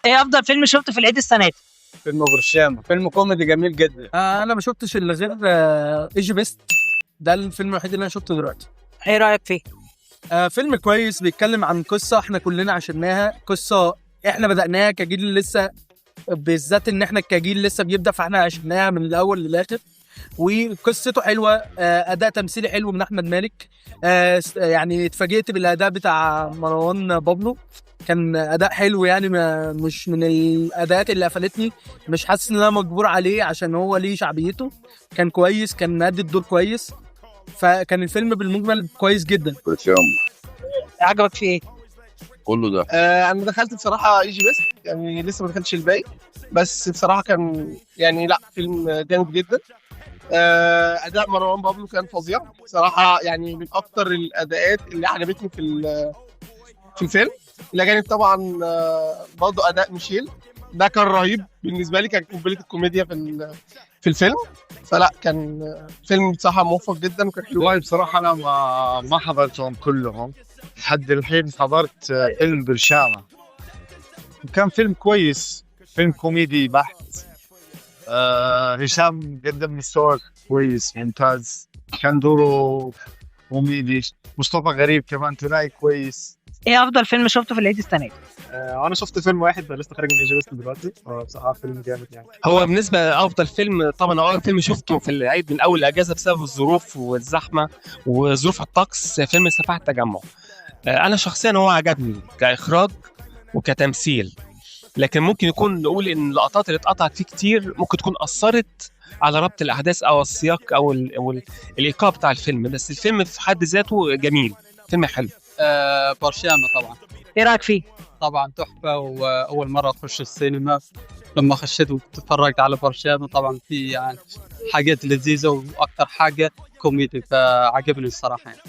ايه افضل فيلم شفته في العيد السنة دي؟ فيلم برشامه، فيلم كوميدي جميل جدا. انا ما شفتش الا غير ايجي بيست، ده الفيلم الوحيد اللي انا شفته دلوقتي. ايه رايك فيه؟ فيلم كويس، بيتكلم عن قصة احنا كلنا عشناها، قصة احنا بدأناها كجيل لسه، بالذات ان احنا كجيل لسه بيبدأ، فاحنا عشناها من الاول للاخر. وقصته حلوه، اداء تمثيلي حلو من احمد مالك. يعني اتفاجئت بالاداء بتاع مروان بابلو، كان اداء حلو يعني، ما مش من الاداءات اللي قفلتني، مش حاسس ان انا مجبور عليه عشان هو ليه شعبيته. كان كويس، كان مادي الدور كويس، فكان الفيلم بالمجمل كويس جدا. برشام. عجبك فيه ايه؟ كله ده. انا دخلت بصراحة ايجي بيست، يعني لسه ما دخلتش الباقي، بس بصراحة كان يعني لا، فيلم جامد جدا. اداء مروان بابلو كان فظيع بصراحه، يعني من اكتر الاداءات اللي عجبتني في الفيلم. الى جانب طبعا برضه اداء ميشيل ده كان رهيب بالنسبة لي، كان قنبلة الكوميديا في الفيلم. فلا كان فيلم بصراحة موفق جدا وكان حلو. والله بصراحة أنا ما حضرتهم كلهم لحد الحين. حضرت فيلم برشامة، وكان فيلم كويس، فيلم كوميدي بحت. هشام قدم مستوى كويس ممتاز، كان دوره كوميدي. مصطفى غريب كمان ثنائي كويس. ايه افضل فيلم شفته في العيد السنة دي؟ انا شفت فيلم واحد لسه خارج من ايجي بيست دلوقتي، هو بصراحة فيلم جامد يعني. هو بالنسبة لافضل فيلم، طبعا اول فيلم شفته في العيد من اول الاجازة بسبب الظروف والزحمه وظروف الطقس، فيلم سفاح التجمع. انا شخصيا هو عجبني كاخراج وكتمثيل، لكن ممكن يكون نقول ان اللقطات اللي اتقطعت فيه كتير ممكن تكون اثرت على ربط الاحداث او السياق او الايقاع بتاع الفيلم، بس الفيلم في حد ذاته جميل، فيلم حلو. برشامة طبعا. ايه رايك فيه؟ طبعا تحفة، وأول مرة أخش السينما لما خشيت وتفرجت على برشامة طبعا في يعني حاجات لذيذة، وأكثر حاجة كوميدي، فعجبني الصراحة يعني.